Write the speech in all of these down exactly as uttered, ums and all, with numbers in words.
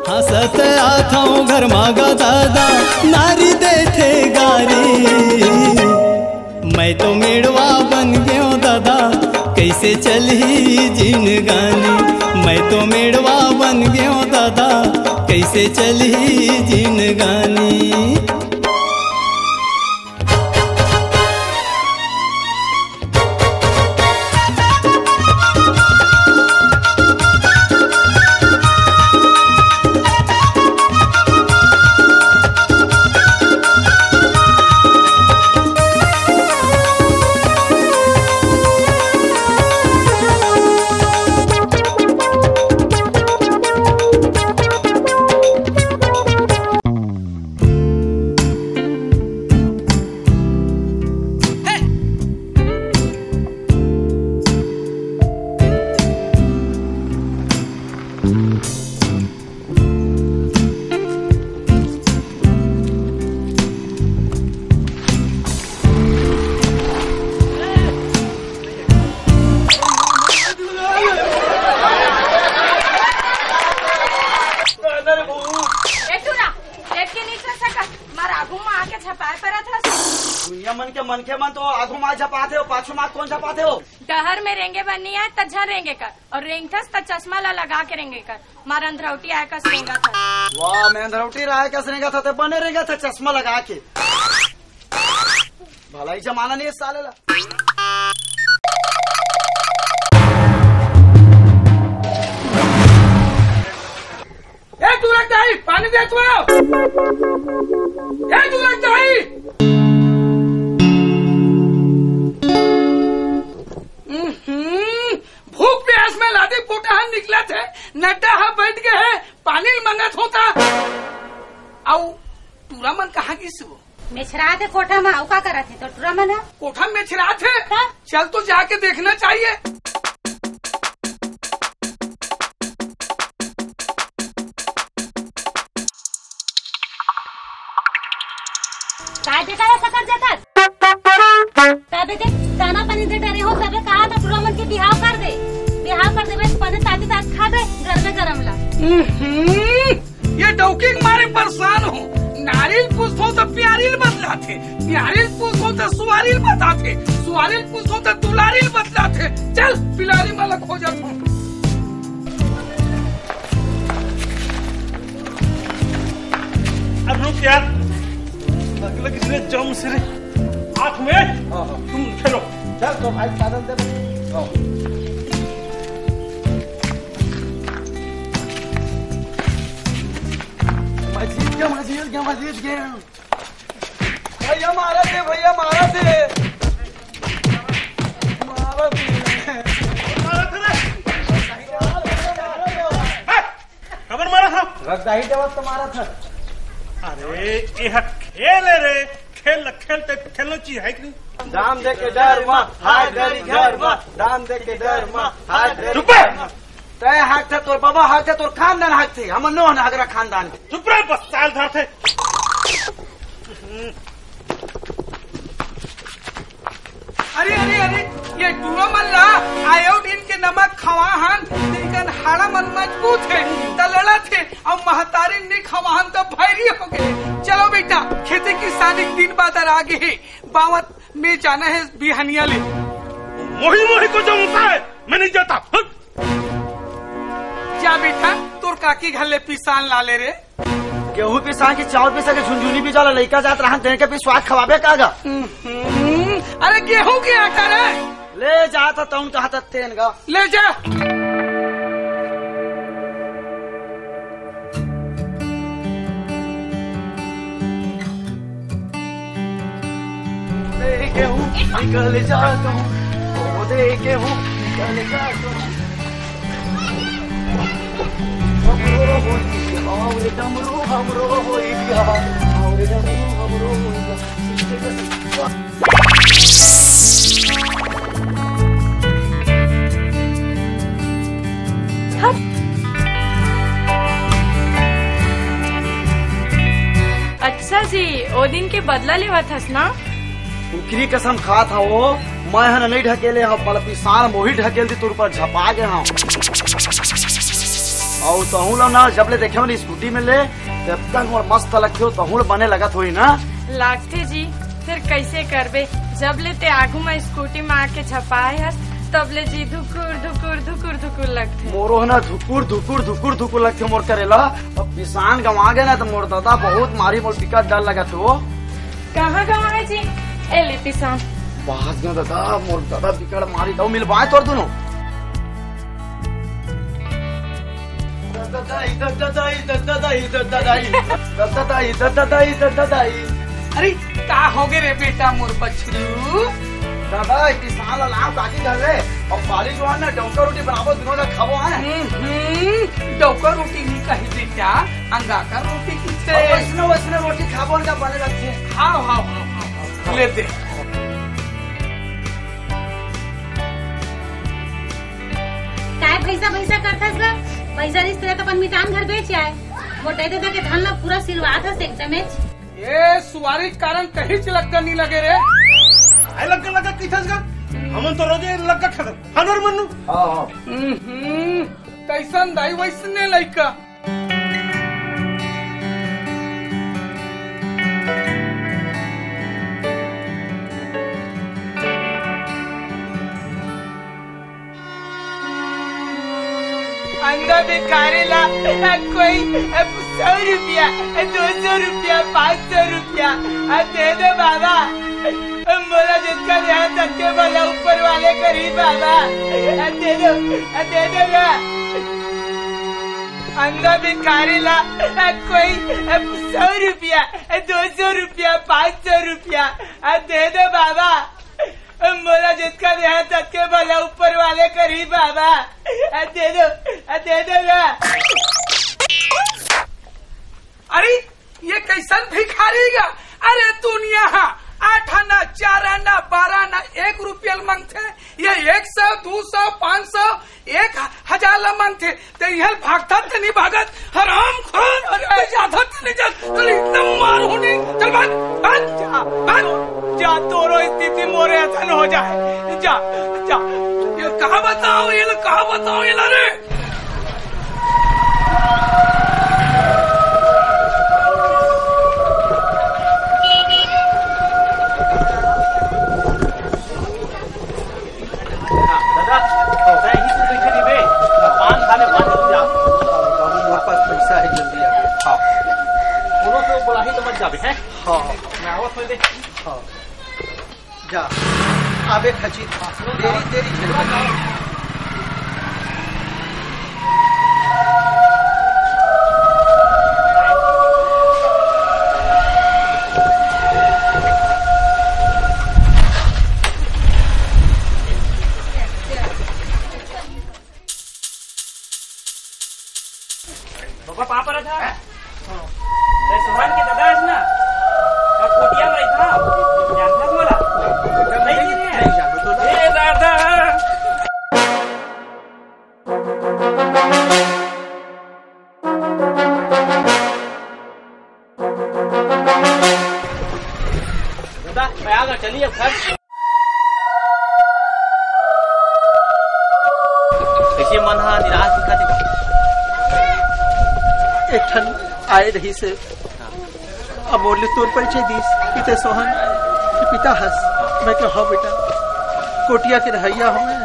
हंसत आथव घर मा गा दादा, नारी देथे गारी। मैं तो मेड़वा बन गेव दादा, कैसे चलही जिनगानी। मैं तो मेड़वा बन गेव दादा, कैसे चलही जिनगानी। ए टूरा, देख के नहीं चल सकत, मार आगू में आके झपाए परत हस। दुनिया मन के मनखे मन तो आगू में झपाथे हो, पाछू में कोन झपाथे हो? डहर में रेंगे बर नहीं आए, त झन रेंगे कर, और रेंगथस त चश्मा ला लगा के रेंगे कर। मार अंधरौटी आए कस रेंगत हस। वाह, मैं अंधरौटी आए कस रेंगत हस, ते बने रेंगत हस चश्मा लगा के। भला ही जमाना नहीं है साले ला। ए, तू रख दाई, पानी दे तू। ए, तू रख दाई। हम्म, भूख प्यास में लादी पोटा हन निकलत हे, नड्डा ह बैठ गए हे, पानी ल मंगत होता। अउ टूरा मन कहाँ गिस वो? मेछरात हे कोठा म, अउ का करत हे तो टूरा मन ह? कोठा में मेछरात हे? का? चल तो जाके देखना चाहिए। काय देखा सकत जगत? तबे देख, दाना पानी दे डरे हो, तबे कहा था टूरा मन के बिहाव कर दे। बिहाव कर दे, बस पने ताती तात खा दे, गरमे गरम ला। हम्म, ये डौकी के मारे परेशान हो। नारिल पूछो तो प्यारिल बतलाथे, प्यारिल पूछो तो सुवारिल बताथे, सुवारिल पूछो तो दुलारिल बतलाथे। चल, पिलारी माला खो जात हूँ। अब रुक यार, अगला किसी ने जम से रे। आँख में हाँ, हाँ। तुम खेलो। चल तो भाई, साधन दे। हाँ। मैं जीत गया, मैं जीत गया, मैं जीत गया। भैया मारा थे, भैया मारा थे। मारा थे। कबर मारा था? रगदाही देवत तो मारा था। अरे, ये खेल है रे, खेल, खेल तो खेलना चाहिए, है कि नहीं? दाम दे के डर मा, हाथ डरी घर मा। दाम दे के डर मा, हाथ डरी चुप है। घर मा। तय हाथ थे, तोर बाबा हाथ थे, तोर खानदान हाथ थे, हम नो हन हगरा खानदान के। चुप रह, बस साल धर थे। अरे, अरे, अरे, ये टूरा मन ला आयोडीन के नमक खवा हन, तेकन हाड़ा मन मजबूत हे, त लड़त हे, अउ महतारी नी खवा हन, त भैरी हो गए। चलो बेटा, खेती किसानी के दिन बादर आगे हे, बावत में जाना हे बिहनिया ले। मोही मोही को जमता है, मैं नहीं जाता। हट। जा बेटा, तोर काकी घर ले पिसान ला ले रे। गेहूं पिसा के, चावल पिसा के, झुनझुनी पिसा ला, लइका जात रहन, तेन के पिसवा के खवाबे का गा? हम्म, अरे गेहूं के आटा रे। ले जात तउन कहा त तेन गा। ले जा। दे गेहूं निकल जाता हूँ, ओ दे गेहूं निकल जाता हूँ। हमरो होई बिहाव रे डमरू, हमरो होई बिहाव, हमरो होई बिहाव। अच्छा जी, ओ दिन के बदला लेवत हस ना? कुकरी कसम खात हव, मैं हन नइ ढकेले हव, बल्कि सार मोही ढकेल दी तोर ऊपर झपा गे हव। अउ तहूँ ला ना, जब ले देखे हँव ना स्कूटी में ले, तब तक मोर मस्त लगथे, तहूँ ला बने लगत होही ना। लागथे जी, फेर कइसे करबे, जब ले ते आगू में स्कूटी में आके झपाए हस, तब ले जी धुकुर धुकुर धुकुर धुकुर लगथे। मोरो ह ना धुकुर धुकुर धुकुर धुकुर लगथे मोर करेला। अब पिसान गंवा गे ना त मोर ददा बहुत मारी, मोर बिकट डर लगत हे वो। कहाँ गंवा हे जी? ए ले पिसान। बाज गे ददा, मोर ददा बिकट मारी, दऊ मिलवाए तोर दुनों। ददा दाई, ददा दाई, ददा दाई, ददा दाई। ददा दाई, ददा दाई, ददा दाई। अरे, का होगे रे बेटा मोर बछरू? ददा, ए पिसान ला लाव काकी घर ले, अउ काली जो हे ना, डौका रोटी बनाबो, दुनों ला खाबो, हैं? हम्म, डौका रोटी नइ कही बेटा, अंगाकर रोटी कहिथे। अउ वइसने, वइसने रोटी खाबो ना, बने लगथे। हाव, हाव, हाव, हाव, हाव। ले दे। काय भैंसा भैंसा करथस गा? भैंसा रिस तेरा त अपन मितान घर बेच आए। मोर दाई ददा के धन ला पूरा सिरवात हस एकदमेच। ए सुवारी के कारण कहींच लग्गा नइ लगे रे। काय लग्गा लग्गा कहिथस गा? हमन तो रोजे लग्गा खेदन। हनोर मन्नू। हाँ, हाँ। हम्म, कइसन दाई वइसने लइका। अंधा भिखारी ला कोई सौ रुपया, दो सौ रुपया, पाँच सौ रुपया, आ दे दो बाबा। मोला जितका देहा ततके भला ऊपर वाले करही बाबा। आ दे दो, आ दे दो ना। अंधा भिखारी ला कोई सौ रुपया, दो सौ रुपया, पाँच सौ रुपया, आ दे दो बाबा। मोला जितका देहा ततके भला ऊपर वाले करही बाबा। आ दे दो, आ दे दो ना। अरे, ये कइसन भिखारी गा? अरे दुनिया हा, आठ आना, चार आना, बारह आना, एक रुपया ल मांगथे। ये एक सौ, दू सौ, पाँच सौ, एक हजार ला मांगथे। ते इहल भागथस ते नइ भागत, हरामखोर। अरे, ते जाथस ते नइ जात, अरे, इतना मार होनी। चल भाग, भाग, जा, भाग। जा, तोरो स्थिति मोरे असन हो जाए। जा, जा। ये कहाँ बताओ, ये ला कहाँ बताओ, ये ला रे। हाँ, दादा, तैं इही तो पीछे दिबे, पान खा ले, पान खा ले। बाबू, मोर पास पैसा हे, जल्दी आ। हाँ। कोनो से बोलाही तो मत जाबे, हैं? हाँ। मैं आवत हों दे। हाँ। जा, आबे खची, देरी, देरी चल। बाबा, पाँव परत हँव। तैं सोहन के ददा हस ना? का कोटिया में रहिथस? जानथस मोला? नहीं, नहीं, नहीं। ए दादा। दादा, मैं आ गा, चलिए अब घर। कइसे मन ह निराश दिखत हे? एक ठन आए रहिस हे, अब मोर ले तोर परिचय दिस कि तैं सोहन के पिता हस। मैं कहेंव, "हव बेटा, कोटिया के रहइया हँव मैं,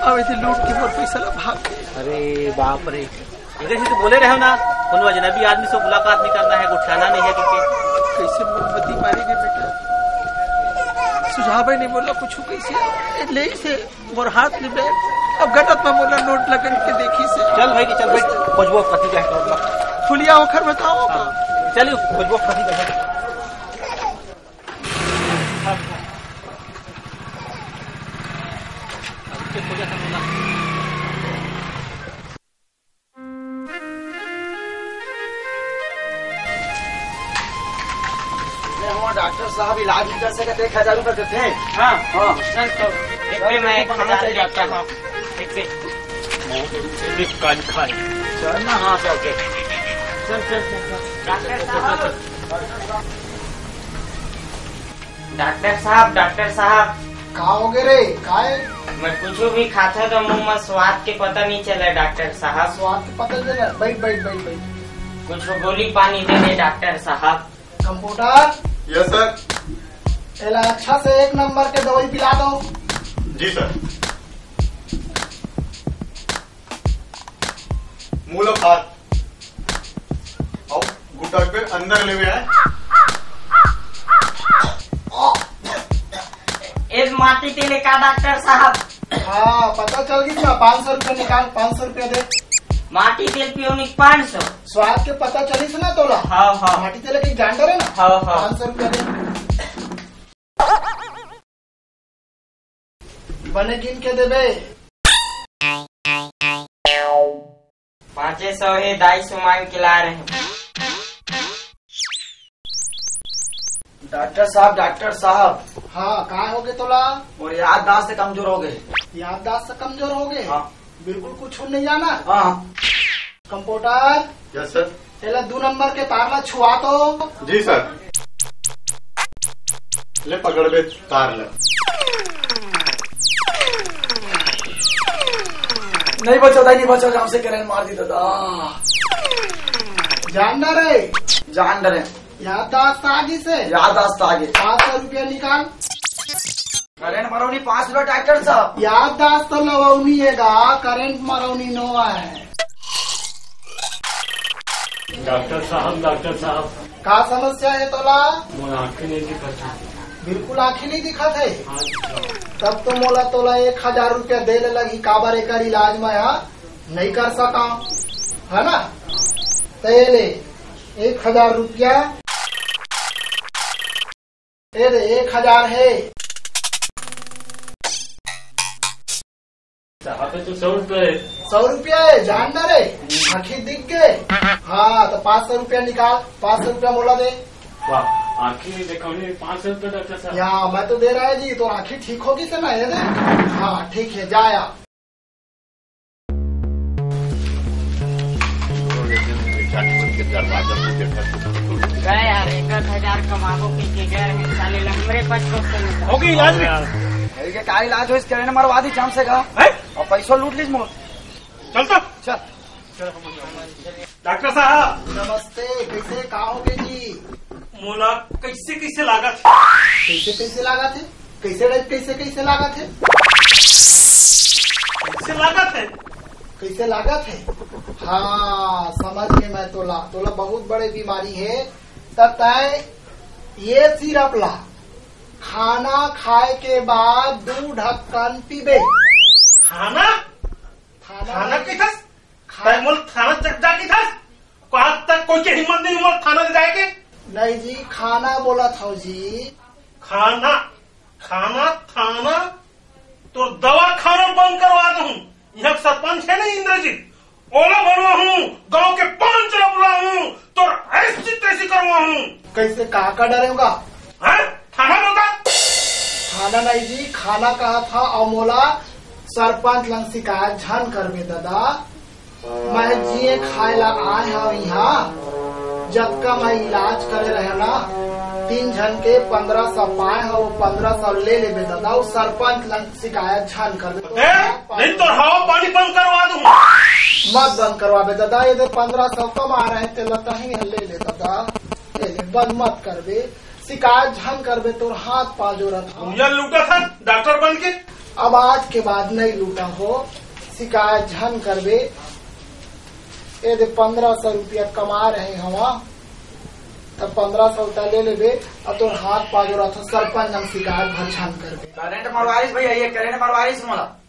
अब एदे लूट के मोर पइसा ला भाग गे।" अरे बाप रे, इधर से तो बोले रहेव ना, कोनो अजनबी आदमी से मुलाकात नहीं करना है, गोठियाना नहीं है, ठीक है? कइसे मोर मती मारे गे बेटा, सुझाव ही नहीं बोला कुछ, कइसे ए, ले से मोर हाथ में बैग, अब गटत में मोला नोट लगन के देखिस हे। चल भाई, चल भाई, खोजबो कति जाए तो। फुलिया ओखर बताओ। हाँ, चलिए, खोजबो कति जाए। अरे, हमार डॉक्टर साहब इलाज नहीं कर सकते, एक हजार रुपया देते हैं। हाँ। हाँ। चल तो, एक पे मैं एक हजार देता हूँ। एक पे। एक कान खाए। चल ना, हाँ, चल, चल। चल, चल, चल, चल। डॉक्टर साहब। डॉक्टर साहब, डॉक्टर साहब। का होगे रे? काय? मैं कुछु भी खाथंव त मुंह म स्वाद के पता नइ चलय डॉक्टर साहब। स्वाद के पता नइ चलय? बइठ, बइठ, बइठ, बइठ। कुछु गोली पानी दे दे डॉक्टर साहब। कंपाउंडर। Yes sir. एला अच्छा से एक नंबर के दवाई पिला दो। जी सर। मुंह ल फार। अउ घुटक के अंदर लेवे आय। ए माटी तेल का डॉक्टर साहब? हाँ, पता चल गिस ना, पाँच सौ रुपया निकाल, पाँच सौ रुपया दे। माटी तेल पियोनिक पाँच सौ। स्वाद के पता चलिस ना तोला? हाँ, हाँ। माटी तेल के जान डरे ना? हाँ, हाँ। पाँच सौ रुपया दे। बने गिन के देबे। पाँचे सौ हे दाई, सो मांग के ला रहे। डॉक्टर साहब, डॉक्टर साहब। हाँ, का होगे तोला? मोर याददाश्त कमजोर होगे। याददाश्त कमजोर होगे? हाँ। बिल्कुल कुछु नइ जानस? हाँ। कंपाउंडर। Yes sir. एला दू नंबर के तार ला छुआ तो। जी सर। ले पकड़ बे तार ला। नइ बचव दाई, नइ बचव, हमसे करंट मार दिस दादा। जान डरे। जान डरे। याददाश्त आ गिस हे? याददाश्त आ गे। पाँच सौ रुपया निकाल। करंट मरौनी पाँच रुपया डॉक्टर साहब। याददाश्त तो लवौनी हे गा, करंट मरौनी नोहय। डॉक्टर साहब, डॉक्टर साहब। का समस्या हे तोला? मोर आँखी नइ दिखत हे। बिल्कुल आँखी नइ दिखत हे? हाँ जी साहब। तब तो मोला तोला एक हजार रुपया दे ले लगही, काबर एकर इलाज मैं हा नइ कर सकंव, है ना? त ये ले, एक हजार रुपया। ए दे, एक हजार हे। साहब, ये तो सौ रुपया हे। सौ रुपया हे, जान डरे। आँखी दिख गे। हाँ, त पाँच सौ रुपया निकाल, पाँच सौ रुपया मोला दे। वाह, आँखी नइ देखौनी, पाँच सौ रुपया डॉक्टर साहब। या, मैं तो दे रहा है जी, तो आँखी ठीक होगी से ना, ये दे। हाँ, ठीक हे, जा या। गए यार, एक आध हजार कमाबो के, के गए रहे, साले ला हमरे पास पैसा नहीं था। होगे इलाज में। अरे, के का इलाज होइस, करंट मरवा दिस जाम से गा। हैं? अउ पैसा लूट लिस मोर। चल तो। चल। डॉक्टर साहब। नमस्ते, कइसे का होगे जी? मोला कइसे कइसे लागत हे? कइसे कइसे लागत हे? कइसे टाइप कइसे कइसे लागत हे? कइसे लागत हे? कइसे लागत हे? हाँ, समझ गे मैं तोला। तोला बहुत बड़े बीमारी हे। त तैं ये सिरप ला खाना खाए के बाद दू ढक्कन पीबे। खाना? खाना खाना नहीं। कइथस? खा- तैं मोला थाना चक जा कइथस? आज तक कोई के हिम्मत नहीं मोला थाना ले जाए के। नहीं जी, खाना बोलत हव जी। खाना, खाना, थाना, तोर दवाखाना बंद करवा दूं। यहाँ सरपंच हे ना इंद्रजीत, ओला बनवा हूँ, गांव के पंच ला बुला हूँ, तोर ऐसी तैसी करवा हूँ। कइसे का का डरे हव गा? हाँ? थाना बोलता? थाना नहीं जी, खाना कहत हव, अउ मोला सरपंच लंग शिकायत झन करबे दादा। मैं जिए खाए ला आए हव इहाँ, जतका मैं इलाज करे रहे ना, तीन झन के पंद्रह सौ पाए हव, पंद्रह सौ ले लेबे दादा, अउ सरपंच लंग शिकायत झन करबे। ए, नहीं तो हवा पानी बंद करवा दूं। मत बंद करवाबे दादा, ये दे पंद्रह सौ कमा रहे, तेला तहीं ले ले दादा, ले ले, बंद मत करबे। शिकायत झन करबे, तोर हाथ पाँव जोरत हव। भैया लूटा था, डॉक्टर बन के। अब आज के बाद नहीं लूटा हो, शिकायत झन करबे। ए दे पंद्रह सौ रुपया कमा रहे हवा, तब पंद्रह सौ रुपया ले लेबे, अब तोर हाथ पाँव जोरत हव, सरपंच हम शिकायत भर झन करबे। करंट मरवारिस भैया, ये करंट मरवारिस मोला।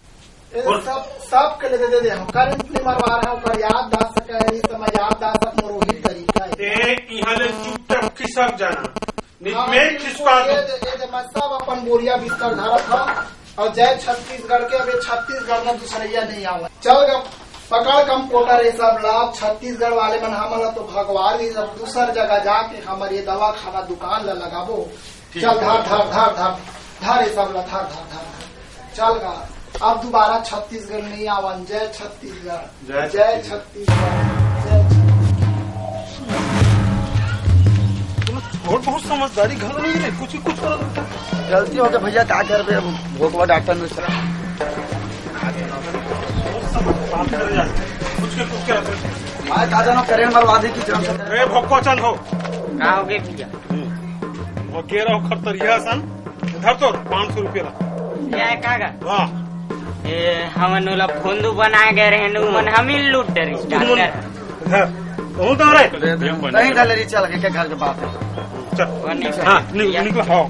ए, और सब, सब के ले दे, दे, दे, हम करंट नहीं मरवा रहा हूँ, पर याददाश्त का है, इस समय याददाश्त मोर वही तरीका है। ए, यहाँ ले चुपचाप खिसक जाना, नहीं हाँ, मैं बिल्कुल, खिसका ये दूँ। दे, ये दे, मैं सब अपन बोरिया बिस्तर धरत हूँ, और जय छत्तीसगढ़ के, अबे छत्तीसगढ़ में दूसरैया नहीं आवा। चल गा, पकड़ कंपाउंडर ये सब ला, छत्तीसगढ़ वाले मन हमन ला तो भगवान ही सब दूसर जगह जाके हमर ये दवा खाना दुकान ला लगाबो। ठीक चल, है। धर, धर, धर, धर, धर, ये सब ला, धर, धर, धर, धर। चल गा, अब दोबारा छत्तीसगढ़ नहीं आवन। जय छत्तीसगढ़, जय जय छत्तीसगढ़। छत्तीसगढ़, जय छत्तीसगढ़। तुम छोट बहुत समझदारी घर नहीं है, कुछ ही कुछ करो तुम। गलती हो गई भैया, का करबे अब, भोकवा डॉक्टर में चला। मैं का जानो, करेंट मरवा दी कि जौन से। रे भोकवा चंद हो। का हो गए भैया? वो के रहो खरतरिया सन, धर तो पाँच सौ रुपया ला। क्या है, का का? हाँ। ए, हमन ओला भोंदू बनाए गए रहे, नु मन हम ही लूट डरे, डॉक्टर। हाँ, तू तो रे। नहीं, चल के घर के बात है। चल। वो नहीं हाँ, निकल, निकल, हाँ।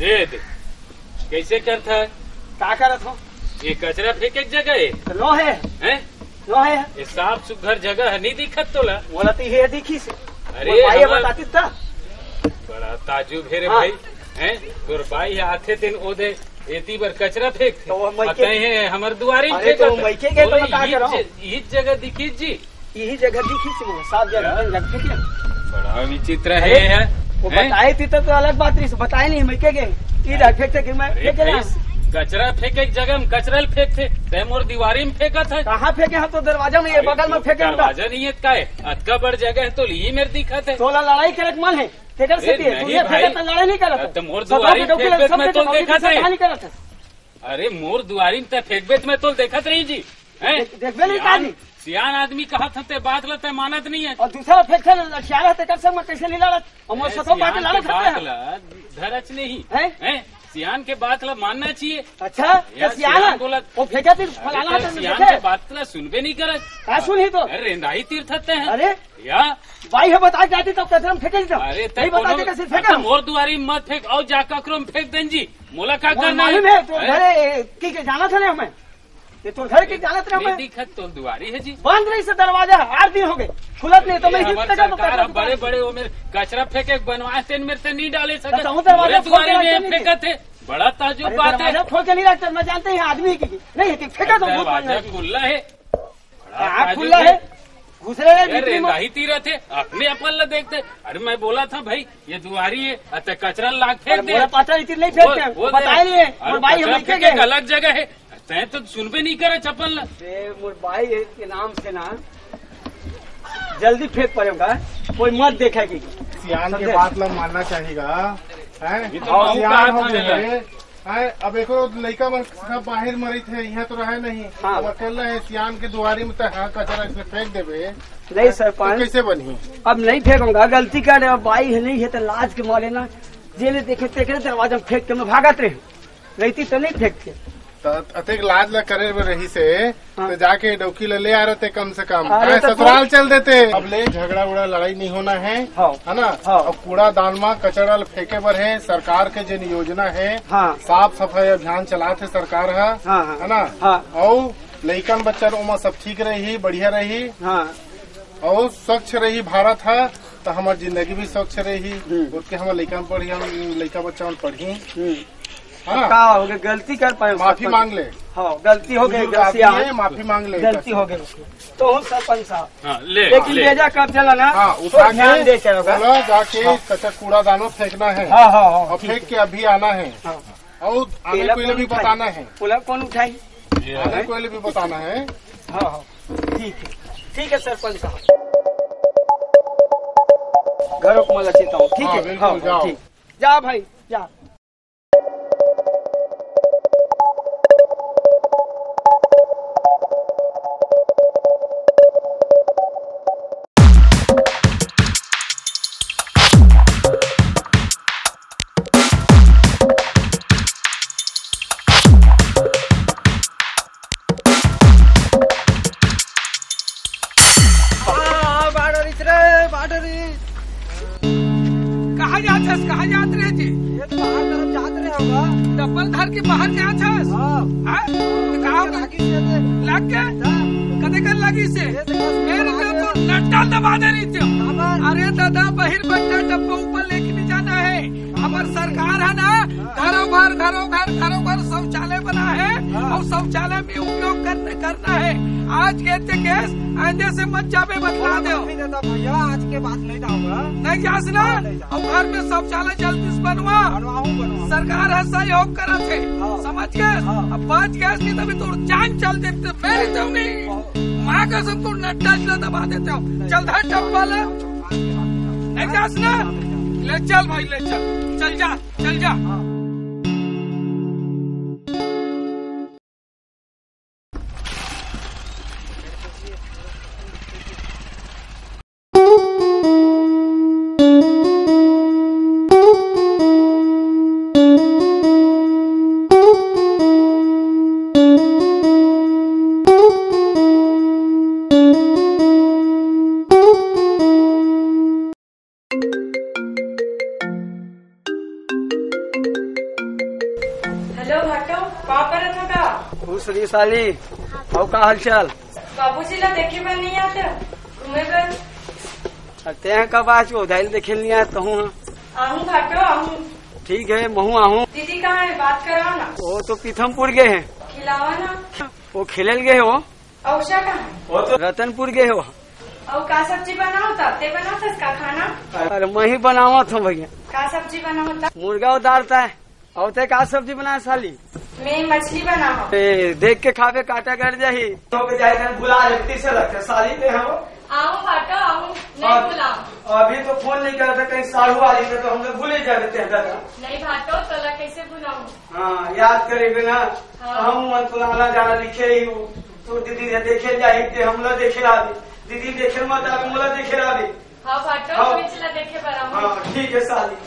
ए दे, कैसे करता है? का करत हो? ये कचरा फेंके के जगह है? तो लो है। हैं? लो है। ये साफ सुघर जगह है, नहीं दिखत तोला? बोला तो ये दिखी से। अरे, वो भाई हमार बताती था। बड़ा ताजुब है रे हाँ। भाई, हैं? तोर बाई आथे तेन ओदे एती बर कचरा फेंक थे। तो वो मइके अतः है हमर दुआरी अरे, फेंकत तो है। मइके के तो बोले, का ई करो? ज-, ई जगह दिखी जी। यही जगह दिखी से वो, साफ जगह, या। जगह फेंके। बड़ा विचित्र अरे, है, हैं? वो बताए थी तो, तो अलग बात रही, बताए नहीं, मइके के। ई जगह फेंक थे कि मैं अरे फेंक के भाई, लाऊं? कचरा फेंके एक जगह में कचरा ल फेंक थे, ते मोर दुआरी में फेंकत है। कहाँ फेंके हम तो दरवाजा में, ये अरे बगल में फेंके हम तो। दरवाजा नहीं है, का है? अतका बड़ जगह है तो यही मेरे दिखत है। तोला लड़ाई करे के मन है। तेकर से ए, दिए, नहीं तू ये भाई। फेंकत लड़ाई नहीं करत। अब तो मोर सत्रह दुआरी के डौकी फेंक लग, बेत सब में के तो डौकी देखत से नहीं। कहानी करत है। अरे मोर दुआरी में ते फेंक बेत में तो देखत रही जी। हैं? देख, देखबे नहीं सियान, काजी। सियान आदमी कहत हते बात ल ते मानत नहीं है। और दूसरा फेंक से लठियाला तेकर से मैं कैसे नहीं लड़त? और मोर ए, सतो सियान बाटे के लड़त हते बात हैं। ल धरच नहीं। हैं? हैं? सियान के बात ल मानना चाहिए। अच्छा, यार, तो सियान सियान है। बोलत वो फेंका थे, अरे फलाना तो है, तो सियान देखे। के बात ल सुनबे नहीं करत। का सुन ही तो? अरे रेंदाई तीर थते हैं। अरे या? भाई है बता जाती तो कचरा में फेंक देता। अरे ते नहीं बताते कोनो, कैसे फेंका? अरे मोर दुआरी में मत फेंक, और जा ककरो में फेंक देन जी। मोला का मोर करना मालूम है? है, तो हैं? घरे की के जाना था ना हमें। ये तो घर के जाना था नहीं हमें। दिखत तो दुआरी है जी। बंद नहीं से दरवाजा, आठ दिन हो गए, खुलत नहीं तो ये मैं हमार हित तक तो सरकार कचरा अब बड़े दुकान बड़े वो मेरे कचरा फेंके बनवाए तेन मेरे से नहीं डाले सकत। तो हूँ दरवाजा मेरे खोल के दुआरी रखते में नहीं थे। फेंकत है। बड़ा ताजुब अरे बात है। दरवाजा खोल के नहीं रखते, मैं जानते हैं आदमी की नहीं है कि फेंका तो भूत दरवाजा मांगा। खुला है। कहाँ खुला है? घुस रहे हैं अरे भीतरी में। नहीं तीरत है, अपने अपन ला देखते। अरे मैं बोला था भाई, ये दुआरी है, अतः कचरा लाग फेंक अरे दे। मोला पता नहीं, नहीं फेंकते वो, हैं। वो बताए दे। नहीं है। अरे और भाई कचरा हम फेंके फेंके के अलग जगह है। तैं तो सुनबे नहीं करे चप्पल ला। अरे मोर भाई है के नाम से ना जल्दी फेंक पड़ेगा, कोई मत देखे कि सियान के समझे? बात ला मानना चाहिएगा, हैं? ये तो और माऊ सियान का हो था गए। मिला। हैं, अब एको लइका मन सब बाहिर मरत हे, इहाँ तो रहे नहीं। हाँ। अब अकेला हे, सियान के दुआरी में तो हाँ कचरा ऐसे फेंक देबे, नहीं हैं? सरपंच। तो कैसे बनही? अब नहीं फेंकूंगा, गलती कर रहे, अब बाई है नहीं है तो लाज के मारे ना, जेले देखे तेकरे दरवाजा में फेंक के मैं भागत रहे, नहीं तो नहीं फेंकते। त अतेक लाज ला करे बर रहिसे, हाँ। त जाके डौकी ला ले आ रहते कम से कम। अरे हैं, तो ससुराल तू चल देते। अब ले झगड़ा उड़ा लड़ाई नहीं होना है, हाँ। है ना? हाँ। और कूड़ादान मा कचरा ला फेंके बर है, सरकार के जेन योजना है, हाँ। साफ सफाई अभियान चलात हे सरकार ह, हाँ, हाँ। है ना? हाँ। और लइकन बच्चन ओमा सब ठीक रही, बढ़िया रही, हाँ। और स्वच्छ रही भारत ह, त हमर जिंदगी भी स्वच्छ रही, हम्म। बोल के हमर लइका पढ़ी, हम लइका बच्चा मन पढ़ी। हम्म। हाँ। का हो गया, गलती कर पाए, माफी सरपंच। मांग ले। हाँ, गलती हो गई, बुजुर्ग गलती आदमी है। है, माफी मांग ले। गलती हो गई। तो हूँ सरपंच साहब। हाँ, ले, लेकिन ले। ले जा कब चला ना, हाँ, तो उठा ध्यान के दे चलो। बोला जाके हाँ। कचरा कूड़ादानो फेंकना है। हाँ, हाँ, हाँ, और ठीक फेंक है। के अभी आना है। हाँ। और आने तेला को ये कौन भी उठाई? बताना है। तेला कौन उठाई? ये आने है। को ये भी बताना है। हाँ, हाँ, ठीक है, ठीक है सरपंच साहब। घरों को मैं चेता हूँ, ठीक हाँ, है? बिल्कुल, हाँ, हाँ, जाओ। ठीक। जा भाई, जा। आ, आ, बाढ़ रिस रे, बाढ़ रिस। कहाँ जात हस, कहाँ जात रहे जी? ये तो बाहर तरफ जात रहे होगा। चप्पल धर के बाहर जात हस? हाँ। हाँ? तो कहाँ ये पर? लागी से दे। लग के? हाँ। कदे कर लागी से? ये तो बस मेरे लागे। तो नट्टा दबा दे रही थी। हाँ, बस। अरे दादा, बहिर बट्टा डब्बा ऊपर लेके नहीं जाना है। हमार सरकार है ना, घरों घर, घरों घर, घरों घर शौचालय बना है। हाँ। और शौचालय में उपयोग करने, करना है। आज के ते गैस आंधे से मत जाबे, बतला दे। नहीं देता भैया, आज के बाद नहीं जाऊंगा। नहीं जास ना? हाँ, नहीं जाऊंगा। और घर में शौचालय जल्दी से बनवा। बनवाऊं, बनवाऊं। सरकार है, सहयोग करत है। हाँ। समझ गए? हाँ। अब बात गैस की तभी तो जान चल देते, मेरी तो नहीं। बहुत। माँ कसम, तू नड्डा जिला दबा देते हो। चल धर डब्बा ले। नहीं जास ना? ले चल भाई, ले चल, चल जा, चल जा। हेलो भाटो, का करत हो का? खुश रही साली। अउ का हालचाल? बाबूजी ला देखे बर नहीं आते घूमे बर? अरे तें कब आज वो दाइल देखे नहीं आया, तहूँ हाँ। आहूँ भाटो, आहूँ। ठीक है, महूँ आहूँ। दीदी कहाँ है? बात कराओ ना। वो तो पीथमपुर गए हैं। खिलावा ना। वो खेले गए हो। अउषा कहाँ है? वो तो रतनपुर गए हो। अउ का सब्जी बनाओ था? ते बनाओ था इसका खाना? अरे मैं ही बनावा था भैया। का सब्जी बनाओ था? मुर्गा उतारता है। अउ ते का सब्जी बनाए साली? मैं मछली बनाओ। ए, देख के खाबे काटा गड़ जाही। तो के जाए तन बुला लेती से रखे साली ने हम। आऊँ भाटो, आऊँ, नहीं हाँ, बुलाऊँ। अभी तो फोन नहीं करता, कहीं साढ़ू आ जाते तो हम लोग भूले जाते हैं दादा। नहीं भाटो, तोला कैसे बुलाऊँ? हाँ, याद करेबे ना। हाँ। हम मन तो आना जाना लिखे ही हो। तो दीदी ने देखे जाही ते हमला देखे आवे। दीदी देखे मत आवे, मोला देखे आवे। हाँ भाटो, हाँ। कोई चला देखे बराबर। हाँ, ठीक है साली।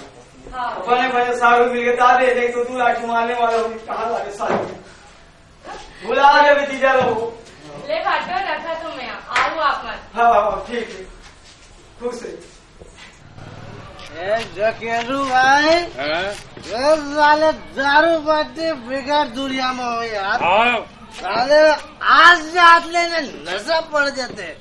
हाँ। बने बने साढ़ू मिल के दादे, नहीं तो तू लाठी मारने वाला हो, कहाँ लागे साली? बुला ले भी जीजा लोग। ले भाटो, रखा तो मैं, आओ आप मत। हाँ, हाँ, ठीक है। खुश है। ए, ढकेलू भाई, हाँ? ये साले दारू बाटे बिगड़ दुनिया में हो यार। हाँ। साले आज रात ले ना नशा पड़ जाते।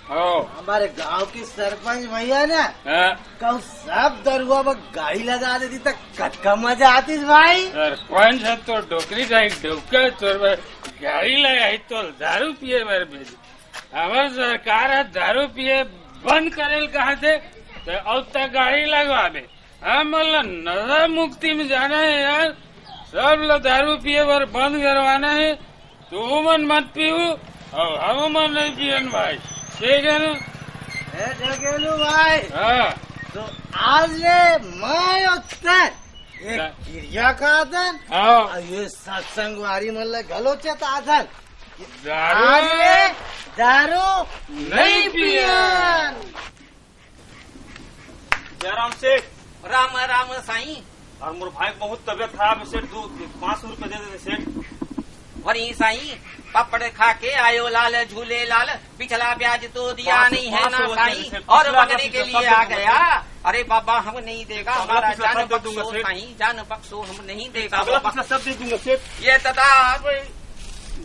हाँ। हमारे गांव के सरपंच भैया ना, हाँ। कल सब दरुआ में गाड़ी लगा देती तो कतका मजा आती भाई। सरपंच है तो डोकरी का एक डोका है, तोर बर गाड़ी लगाही तो दारू पिए बर भेजी। हमर सरकार ह दारू पिए बंद करे ल कहत हे, त अउ त गाड़ी लगवाबे। हमन ल नशा मुक्ति में जाना हे यार, सब ल दारू पिए बर बंद करवाना हे। तुमन मत पीहू अउ हमन नहीं पियन भाई, ठीक है ना? ए ढकेलू भाई, हाँ। तो आज ले मैं अउ तैं एक का? किरिया खाथन, हाँ। अउ ये सत्संगवारी मन ल घलो चेताथन। दारू आज ले दारू नहीं नहीं पियन। पियन। जयराम सेठ। राम राम साईं। अउ मोर भाई के बहुत तबियत खराब हे सेठ, दू, पाँच सौ रुपया दे देते सेठ। अरे साईं, पापड़ खा के आयो लाल झूले लाल, पिछला ब्याज तो दिया नहीं है ना साईं, और मांगने के लिए आ गया। अरे बाबा, हम नहीं देगा, हमारा जान बख्शो साईं, जान बख्शो, हम नहीं देगा बाबा। सब दे दूंगा सेठ। ये दादा,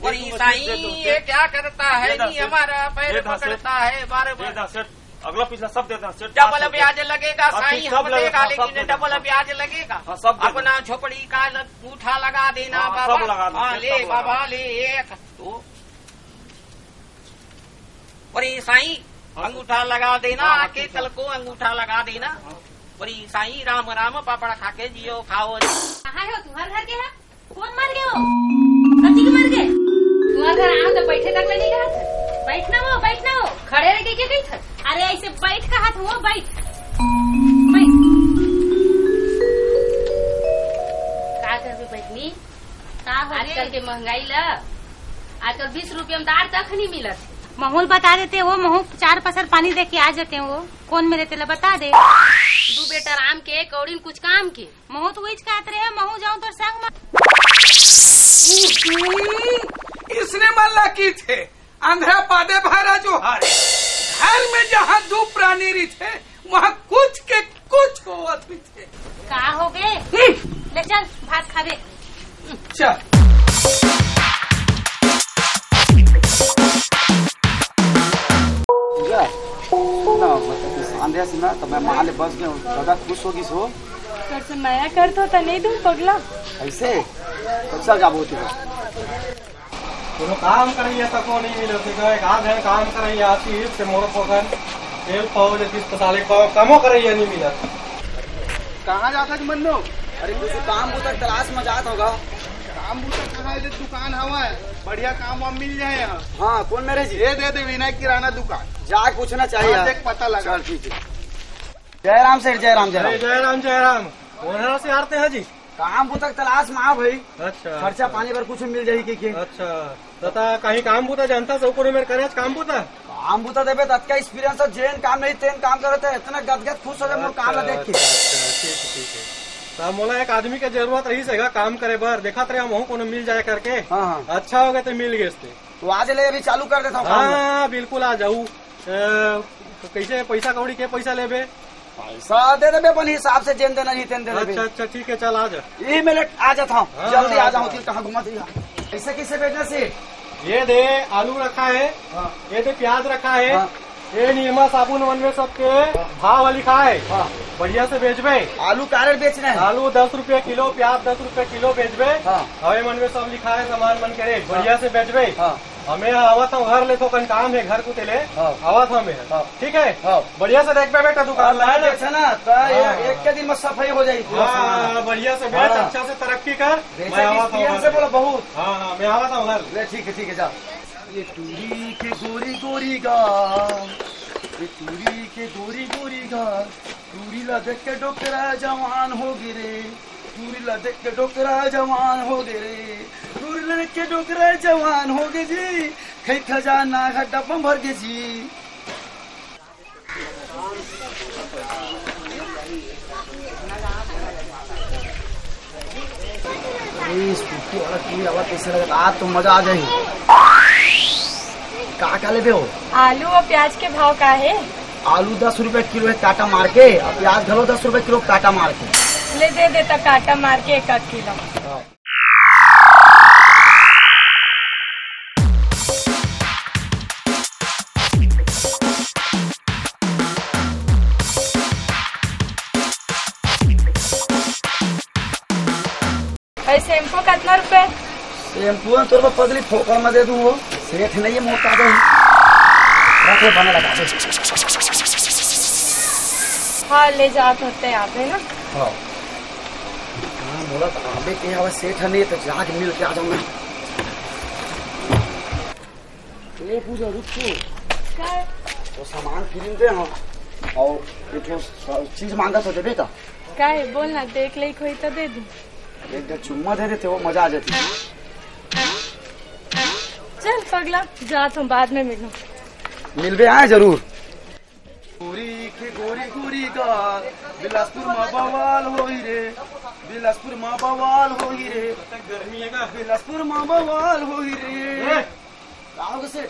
अरे साईं, ये क्या करता है, नहीं हमारा पैर पकड़ता है बार बार। अगला पिछला सब देता सेठ। डबल ब्याज लगेगा साईं, हम देगा, लेकिन डबल ब्याज लगेगा। हाँ, सब दे दो। अपना झोपड़ी का अंगूठा लगा देना बाबा। हाँ, ले बाबा, ले एक, दो। अरे साईं, हाँ, अंगूठा लगा देना, हाँ, हाँ, आके ठीक है। कल को अंगूठा लगा देना। हाँ। अरे साईं, राम राम, पापड़ खा के जियो खाओ। कहाँ हो तुम्हारे घर के है? कौन मर गए हो? कथी के मर गए? तुम्हारे घर आओ तो बैठे तक नहीं कहा था। बैठना हो, बैठना हो। खड़े रह के क्या कही था? अरे ऐसे बैठ कहा था वो, बैठ। बैठ। का करबे बहिनी? का हो आजकल गए? के महंगाई ला, आजकल बीस रुपया में दाल तक नहीं मिलत। महूल बता देते वो, महू चार पसर पानी दे के आ जाते वो। कौन मेरे तेला बता दे। दू बेटा राम के, कौड़िन कुछ काम के। महू तो वहीच कहत रहे, महू जाऊं तोर संग में। इसने मन ला की थे, अंधरा पादे भरा जो हरे। घर में जहाँ दू प्राणी रहिथे, वहाँ कुछ के कुछ होवत रहिथे। का हो गे? हम्म। ले चल, भात खाबे। चल। पूजा, सुन ना, मतलब, आंध्या से ना, तो मैं माँ ले बस गया हूँ, दादा खुश हो गई सो। अगर से मया करथो त नहीं दूं पगला। ऐसे? अच्छा, का बोलती हो? कोनो काम करइया तको नहीं मिलत हे, एक आध जन काम करइया आतिस त मोरो पकन तेल पाओ लेतिस त साले को कमो करइया नहीं मिलत। कहाँ जात हस मन्नू? अरे कुछ काम बूता के तलाश में जात होगा। काम बूता कहाँ हे? दुकान हवा है, बढ़िया काम वाम मिल जाए यहाँ। हाँ, कौन मेरे जी? ये दे दे विनय किराना दुकान। जाके पूछना चाहिए हाँ, यार। देख पता लगा। चल ठीक है। जय राम सेठ, जय राम, जय राम। अरे जय राम, जय राम। ओनरा से आरते हैं जी। काम बूता के तलाश में आ भाई। अच्छा, खर्चा अच्छा। पानी बर कुछ मिल जाही के, के? अच्छा, त ता कहीं काम बूता जानता सो कोनो मेर करे आज काम बूता? काम बूता देबे त अतका experience हे, जेन काम नहीं तेन काम करत हे, इतना गदगद खुश हो जाए मोर काम ला देख के। अच्छा, ठीक, ठीक है। त मोला एक आदमी के जरूरत रही सेगा काम करे बर, देखत रहे हम कोनो मिल जाए करके। हाँ, हाँ। अच्छा हो गए तो मिल गए ते। तो आज ले अभी चालू कर देता हूँ काम ला। हाँ, बिल्कुल आ जाऊ। अ, तो कैसे पैसा कौड़ी के पैसा लेबे? पैसा दे देबे अपन हिसाब से, जेन देना रही तेन दे देबे। अच्छा, अच्छा, ठीक है, चल आ जा। यही मिनट आ जाता हूँ, हाँ, जल्दी हाँ, आ जाऊँ। हाँ। तू कहाँ घुमा दिया? कैसे कैसे बेचना से? ये दे आलू रखा है, हाँ। ये दे प्याज रखा है, हाँ। ये निरमा साबुन मन में सबके भाव लिखा है। हाँ। बढ़िया से बेचबे। आलू का रेट बेचना है? आलू दस रुपया किलो, प्याज दस रुपया किलो बेचबे। हाँ। हवे मन में सब लिखा है सामान मन के रेट, हाँ। बढ़िया से बेचबे। हाँ। हमें आवत हूँ घर ले, थोकन काम है घर को तेले। हाँ। आवत हूँ मैं। हाँ। ठीक है। हाँ। बढ़िया से देखबे बेटा दुकान हाँ, ला, मैं है ना? देखा ना, तो हाँ, एक, हाँ, एक के दिन में सफाई हो जाएगी पूरा हाँ, सामान। हाँ, बढ़िया से बेच, हाँ। अच्छा से तरक्की कर। बेचा मैं कि आवत हूँ experience घर। से बोला बहुत। हाँ, हाँ, मैं आवत हूँ घर। ले, ठीक है, ठीक है, जा। ये टूरी के गोरी गोरी गा, ये टूरी के गोरी गोरी गा, टूरी ला देख के डोकरा जवान हो गे रे, टूरी ला देख के डोकरा जवान हो गे रे, टूरी ला देख के डोकरा जवान हो गे जी, खई खजाना घर डब्बा भर गे जी। अरे, स्कूटी वाला टूरी आवाज कैसे लगता? आज तो मजा आ जाही। का का लेबे हो? आलू और प्याज के भाव का हे? आलू दस रुपया किलो है काटा मार के, और प्याज घलो दस रुपया किलो काटा मार के। ले दे देता काटा मार के एक आध किलो। हाँ। भाई, shampoo कितना रुपए? Shampoo है तोर पगली, फोकट में दे दूँ वो। सेठ नहीं है, मोटा दे। रख ले, बने लगा दे। हाँ, ले जात होते आप, है ना? हाँ। हाँ, बोला तो आबे के हवा सेठ नहीं है, तो जाके मिल के आ जाऊँ मैं। ए पूजा, रुक तू। का? वो सामान free में दे, हाँ। और एक ठो स-, चीज मांगा तो देबे का? का है? बोल ना, देख ले, कोई तो दे दूँ। एक बार चुम्मा दे देते, वो मजा आ जाती। चल पगला, जात हूँ, बाद में मिलूँ। मिलबे आए जरूर। गोरी के गोरी गोरी गाल, बिलासपुर मा बवाल होई रे, बिलासपुर मा बवाल होई रे, गर्मी है का? बिलासपुर मा बवाल होई रे। ए! का हो गए सेठ?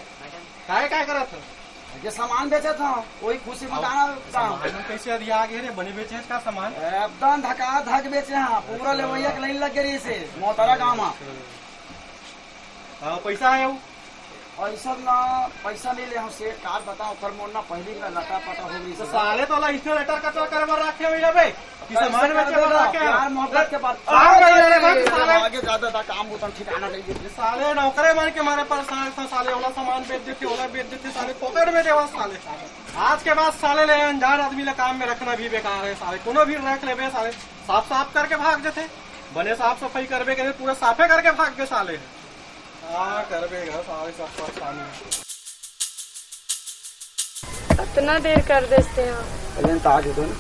काय, काय करत हस? ये सामान बेचत हूँ, वही खुशी में गाना गाऊँ। सामान कैसे अधिया आगे रे, बने बेचे हस का सामान? एकदम धका धक बेचे हैं, पूरा लेवैया के लाइन लग गई से, मोतरा गाँव में। हाँ, पैसा आए हो? पैसा ना, पैसा नहीं ले हम सेठ, कार बताओ, ओकर मोर ना पहली ना लटा पटा हो गई तो से। साले तो ला इसने लटर कटर करे बर रखे हुई रे बे। कि सामान बेचे वाला क्या? प्यार मोहब्बत के बात। काम कर ले रे भाई, साले। आगे ज्यादा था, काम उतना ठिकाना नहीं। ये साले नौकरे मन के मारे परेशान था, साले ओला सामान बेच देते, ओला बेच देते, साले पकड़ में देवा साले। आज के बाद साले ले अनजान आदमी ले काम में रखना भी बेकार है साले, कोनो भी रख लेबे साले, साफ साफ करके भाग जथे, बने साफ सफाई करबे के पूरा साफे करके भाग के साले। हाँ, करबे घर साले सब परेशानी। अतना देर कर देते हैं। अरे, तो आ जाओ ना।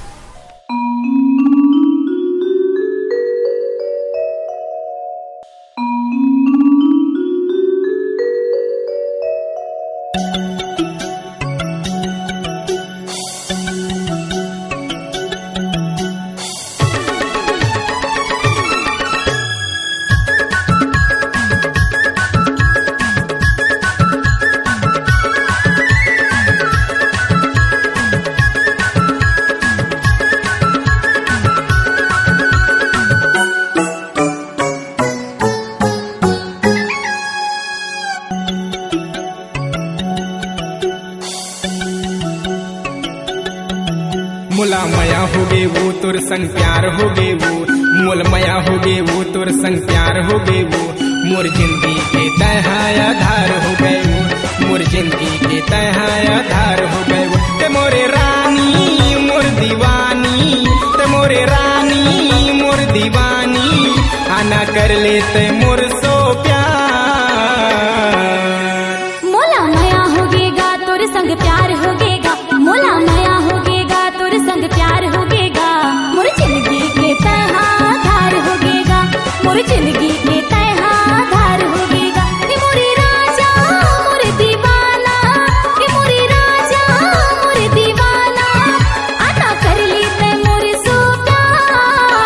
तोर संग प्यार होगे वो, मोला मया होगे वो, तोर संग प्यार होगे वो, मोर जिंदगी के तैं हा आधार होगे वो, मोर जिंदगी के तैं हा आधार होगे वो। तैं मोरे रानी, मोर दीवानी, तैं मोरे रानी, मोर दीवानी, आना कर ले तैं मोर सो प्यार। मोला मया होगे गा, तोर संग प्यार होगे गा। मोला मया होगे गा, तोर संग प्यार होगे गा। मोर जिंदगी के तैं हा आधार होगे गा। मोर जिंदगी के तैं हा आधार होगे गा। ए मोरे राजा, मोर दीवाना, ए मोरे राजा, मोर दीवाना, आना कर ले तैं मोर सो प्यार।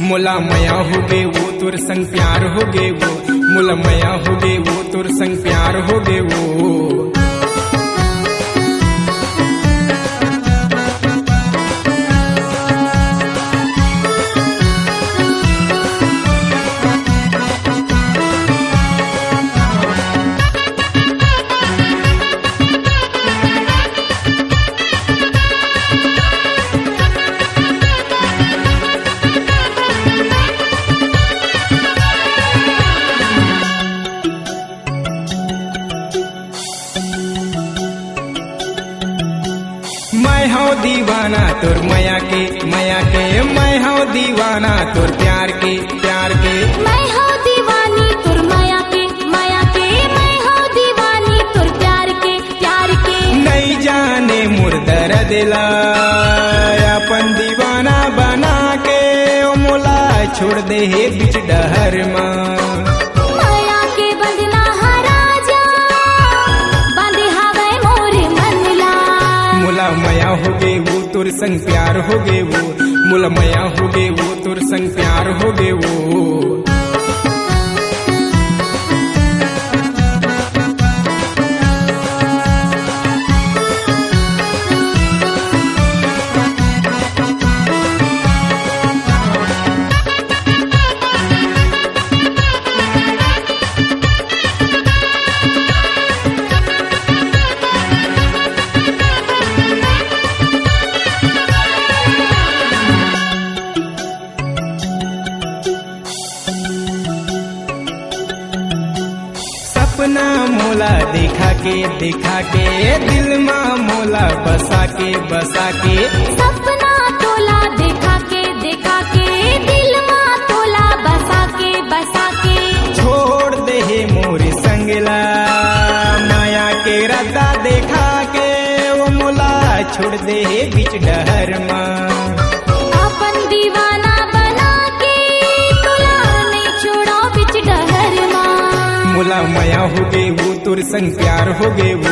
मोला मया होगे वो, तोर संग प्यार होगे वो, मोला मया होगे वो, तोर संग प्यार होगे वो। मैं हव दीवाना तोर मया के, मया के, मैं हव दीवाना तोर प्यार के, प्यार के। मैं हव दीवानी तोर मया के, मया के, मैं हव दीवानी तोर प्यार के, प्यार के। नइ जाने मोर दरद ला, अपन दीवाना बना के ओ मोला छोड़ दे हे बीच डहर मा। मया के बंधना हा राजा, बांधे हावय मोर मन ला। मोला मया होगे वो, तोर संग प्यार होगे वो, मोला मया होगे वो, तोर संग प्यार होगे वो। सपना मोला देखा के, देखा के, दिल मा मोला बसा के, बसा के। सपना तोला देखा के, देखा के, दिल मा तोला बसा के, बसा के। छोड़ दे हे मोर संग ला, मया के रद्दा देखा के, ओ मोला छोड़ दे हे बीच डहर मा। अपन दीवाना बना के, तोला नइ छोड़व बीच डहर मा। मोला मया होगे वो, तोर संग प्यार होगे वो,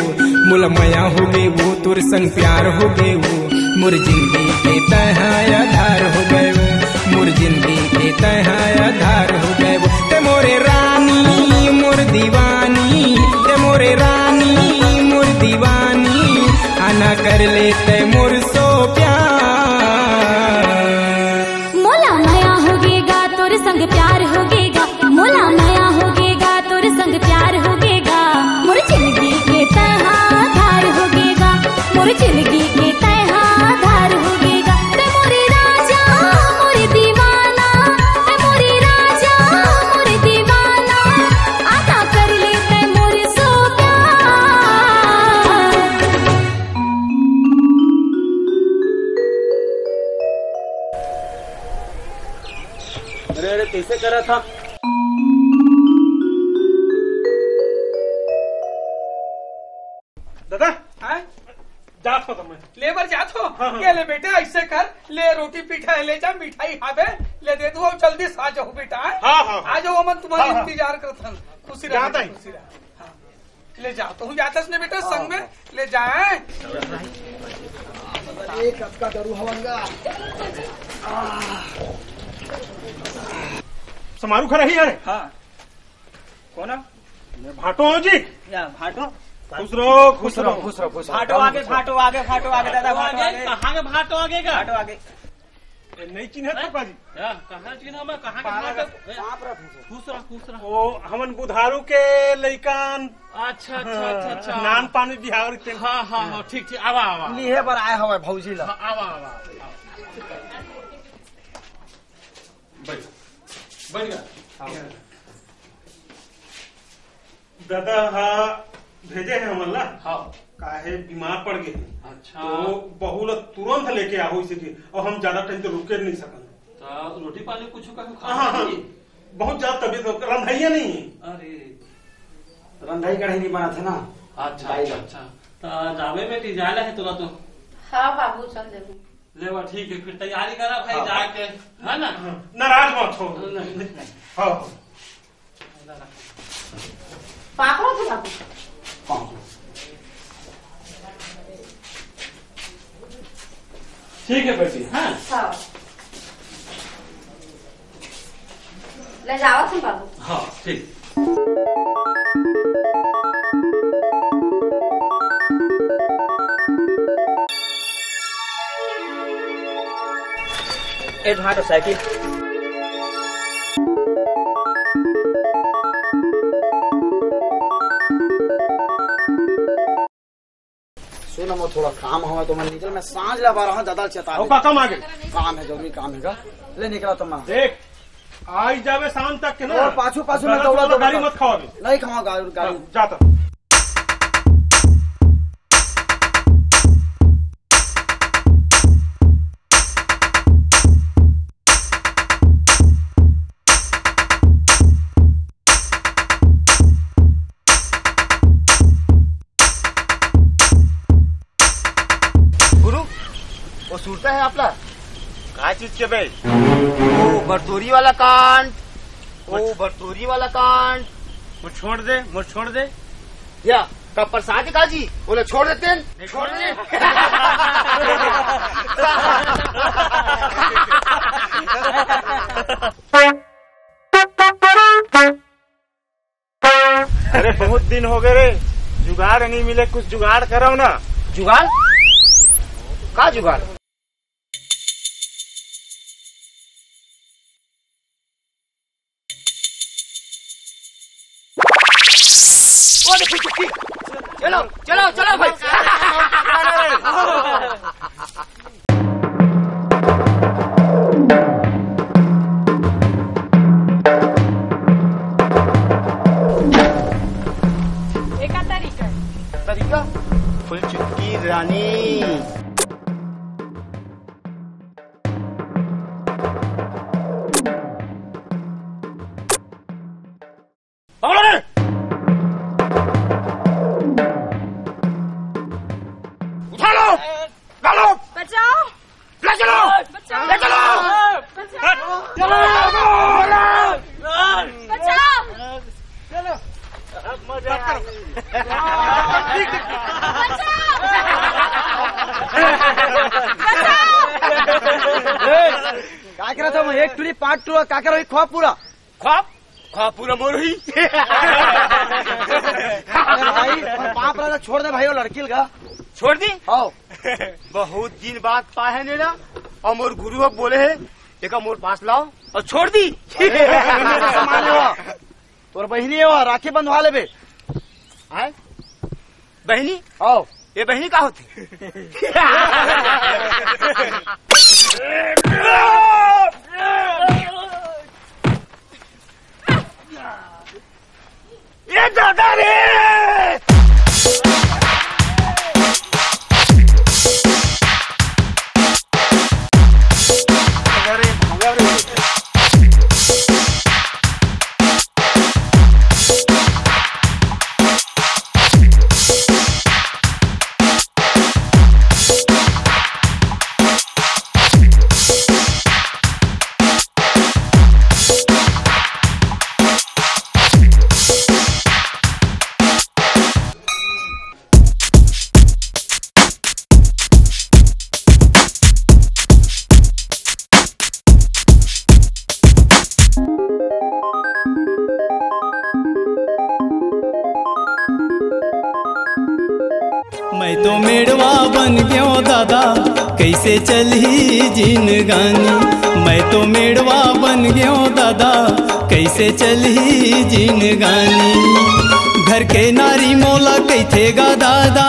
मोला मया होगे वो, तोर संग प्यार होगे वो। मोर जिंदगी के तैं हा आधार होगे वो, मोर जिंदगी के तैं हा आधार होगे वो। तैं मोरे रानी, मोर दीवानी, तैं मोरे रानी, मोर दीवानी, आना कर ले तैं मोर सो प्यार। मोला मया होगे गा, तोर संग प्यार होगे गा। मोला मया होगे गा, तोर संग प्यार होगे गा। मोर जिंदगी के तैं हा आधार होगे गा। मोर जिंदगी के तैं हा आधार होगे गा। तैं मोरे राजा, मोर दीवाना, तैं मोरे राजा, मोर दीवाना, आना कर ले तैं मोर सो प्यार। अरे, अरे, कइसे करा था? दादा, हाँ? जात हो तो मैं। ले बर जात हो? हाँ, हाँ। ये ले बेटा, अइसे कर, ले रोटी पीठा है, ले जा, मिठाई खाबे, ले दे दू, अउ जल्दी से आ जाओ बेटा, हाँ? हाँ, हाँ। आ जाओ, हमन तुम्हारा हाँ, हाँ। इंतजार करत हन। खुशी रह, जात है। खुशी रह। हाँ। ले जाओ, तुम जातस ने बेटा, हाँ, संग में हाँ। ले जाए। एक अतका दारू हवंगा। समारू खड़ा ही है। हाँ। कोन? मैं भाटो हूँ जी। या भाटो? खुश रहो, खुश रहो। खुश रहो, खुश रहो। भाटो आगे, भाटो आगे, भाटो आगे, दादा, भाटो आगे। कहाँ के भाटो आगे का? भाटो आगे। ए, नहीं चिन्हत हैं? पापा जी। या, कहाँ चिन्हा मैं, कहाँ के पाला भाटो? का सांप रहा, खुश रहो। खुश रहो, खुश रहो। ओ, हमन बुधारू के लइकान। अच्छा, अच्छा, हाँ, अच्छा, अच्छा। नान पान में बिहाव रहिथे। हाँ, हाँ, हाँ, ठीक, ठीक, आवा, आवा। निहे बर आए हवय भौजी ला। हाँ, आवा, आवा, आवा। बन गया। हाँ। दादा हा भेजे हे हमन ला। हाँ। काहे बीमार पड़ गए हे। अच्छा। तो बहू ला तुरंत लेके आहो इसे कि, और हम ज्यादा टाइम तो रुके नहीं सकन। तो रोटी पानी कुछ का खा हाँ, हाँ, हाँ। बहुत ज्यादा तबीयत रंधाइया नहीं है। अरे। रंधाई कढ़ाई नहीं बनाथे ना। अच्छा, दाई अच्छा, ला। अच्छा। तो जावे बेटी, जाए ला है तोला तो। हाँ बाबू, चल देबो। ले बा, ठीक है, फिर तैयारी करा भाई, हाँ। जाके, है ना? हाँ, नाराज मत हो। नहीं, नहीं। हाँ, हाँ। पापड़ थे बाबू। हाँ। ठीक है बेटी, हाँ। हाँ। ले जावत हूँ बाबू। हाँ, ठीक। ए, भाग साइकिल। सुन, मोर थोड़ा काम हवय, तो मैं निकल, मैं सांझ ला बा रहा हूँ, दादा चेता अउ दे। का काम आ गए? काम है, जरूरी काम है का? ले निकला तो मैं। देख, आई जावे शाम तक के ना। और पाछू, पाछू में गलत दौड़ा, वाला दौड़ा गाड़ी कर। मत खावा अभी। नहीं खावा गाड़ी, गाड़ी। हाँ, जाता। गुरु, वो सुरता है आपला? का चीज के बे? वो बरतोरी वाला कांड, वो बरतोरी वाला कांड। वो छोड़ दे, वो छोड़ दे। या, का प्रसाद का जी, बोले छोड़ देते हैं। नहीं, छोड़ दे। अरे, बहुत दिन हो गए रे, जुगाड़ नहीं मिले, कुछ जुगाड़ करो ना। जुगाड़? का जुगाड़? ओ देखो चुटकी। चलो, चलो, चलो भाई। एका तरीका। तरीका? फुल चुटकी रानी। पकड़ो रे। उठा लो। डालो। बचाओ। ले चलो। बचाओ। ले चलो। बचाओ। चलो। बचाओ। चलो। बचाओ। बचाओ। का करत हव? एक टुरी पाँच टुरा का करत हव? ख्वाब पूरा। ख्वाब? ख्वाब पूरा मोर ही। अरे भाई, पर बाप ला छोड़ दे भाई, वो लड़की ला। छोड़ दी? हाँ। बहुत दिन बाद पाए हे ना, अउ मोर गुरु ह बोले हे, एका मोर पास लाओ अउ छोड़ दी। अरे, सामान हे वो। तोर बहिनी हे वो, राखी बंधवा लेबे। आय? बहिनी? आओ। ये बहिनी का होथे? ये दादा रे! अरे, भागा रे। मैं तो मेड़वा बन गयो दादा, कैसे चलही जिनगानी। मैं तो मेड़वा बन गयो दादा, कैसे चलही जिनगानी। घर के नारी मोला कहिथे गा दादा,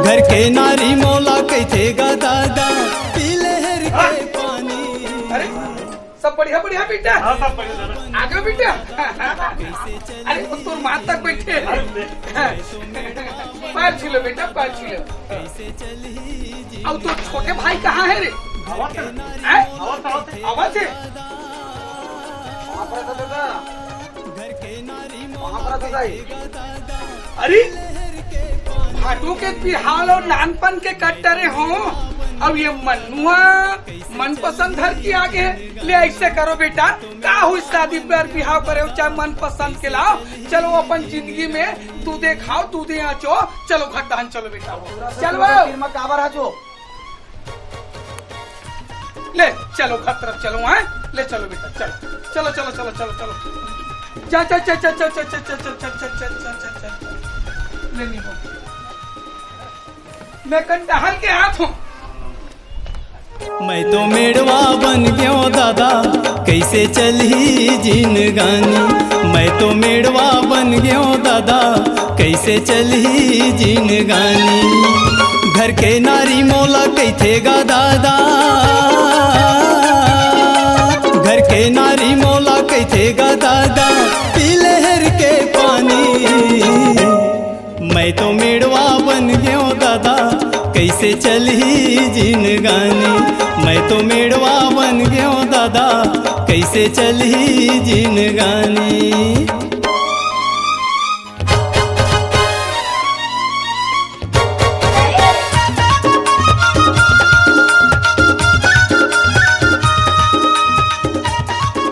घर के नारी मोला कहिथे गा दादा, पी ले हर के पानी। अरे, बढ़िया, बढ़िया बेटा। हाँ, सब बढ़िया दादा। आ गया बेटा। अरे, वो तोर माँ तक बैठे हैं। अरे, ले। पैर छू लो बेटा, पैर छू लो। अब तो छोटे भाई कहाँ है रे? आवाज कर। हैं? आवाज कर, आवाज कर। आवाज है? वहाँ पर था बेटा। वहाँ पर था दाई। अरे, भाटो के बिहाव अउ नानपन के कट्टरे हो। अब ये मन्नुआ मनपसंद धर के आगे ले, ऐसे करो बेटा, का हुई शादी पर बिहाव करे हो, चाहे मनपसंद के लाओ, चलो अपन जिंदगी में दूधे खाओ, दूधे आचो, चलो घर दहन, चलो बेटा, चलो। फिर मैं काबर आचो? ले चलो घर तरफ चलो, आए, ले चलो बेटा, चलो, चलो, चलो, चलो, चलो, चलो, जा, जा, जा, जा, जा, जा, जा, जा, जा, जा, जा, जा, जा, जा, ले नहीं हो। मैं कन टहल के आत हूँ। मैं तो मेड़वा बन गयो दादा, कैसे चलही जिनगानी। मैं तो मेड़वा बन गयो दादा, कैसे चलही जिनगानी। घर के नारी मोला कहिथे गा दादा, घर के नारी मोला कहिथे गा दादा, पी लहर के पानी। मैं तो मेड़वा बन गयो दादा, कैसे चलही जिनगानी। मैं तो मेड़वा बन गयो दादा, कैसे चलही जिनगानी।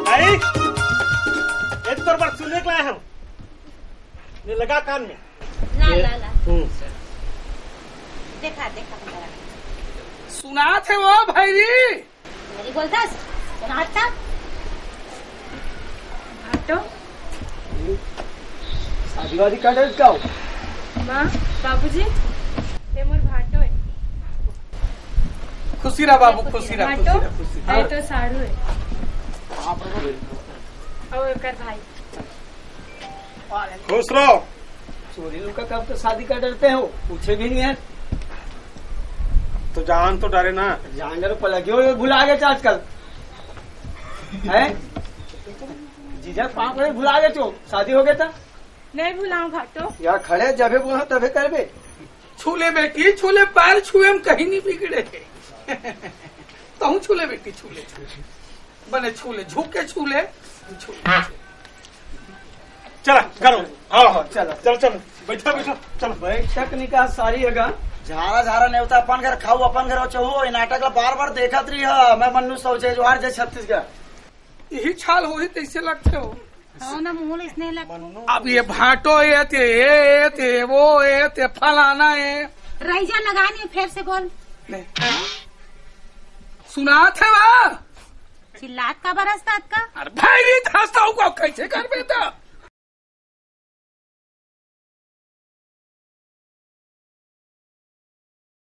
आई, एक तोर बर सुने के लाए हूँ। ये लगा कान में। ला, ला, ला। हम्म। देखा, देखा, देखा। सुनात हे वो भैरी। भैरी बोलथस? सुनात था? भाटो। शादी वादी कर रहे हो क्या? माँ, बाबूजी, ये मोर भाटो है। खुशी रहा बाबू, खुशी रहा, भाटो, खुशी रहा, खुशी रहा। ये तो साढ़ू है। और एकर भाई। खुश रहो। चोरी लोग का कब तो शादी कर डरते हो, पूछे भी नहीं है। तो जान तो डरे ना। जान डरो, पलगियो ये भुला गए आजकल। हैं? जीजा पाँव पड़े भुला गए तो, शादी हो गया था। नहीं भुलाऊं भाटो। यार खड़े जबे बोला तबे करबे। छू ले बेटी, छू ले, पैर छुए में कहीं नहीं बिगड़े। तहूँ छू ले बेटी, छू ले, छू ले। बने छू ले, झुक के छू ले, छू ले। चला, करो। हाँ, हाँ, चला। चलो, चलो। बैठा, बैठा, चलो। बैठक निकास सारी है गा। झारा, झारा नेवता अपन घर खाऊ, अपन घर चहू। ये नाटक ला बार-बार देखत रही है। मैं मन्नू सौचे, जोहार जय छत्तीसगढ़। यही छाल होही तैसे लगते हो। हाँ ना, मुंह इसने लगते। अब ये भाटो ये ते, ये ते, वो ये ते, फलाना ये। रह जा, लगा नहीं, फिर से बोल। नहीं। सुनात हे वा? चिल्लात काबर हंसतात का? अरे भाई, रीत हंसता हूँ, कैसे कर बेटा?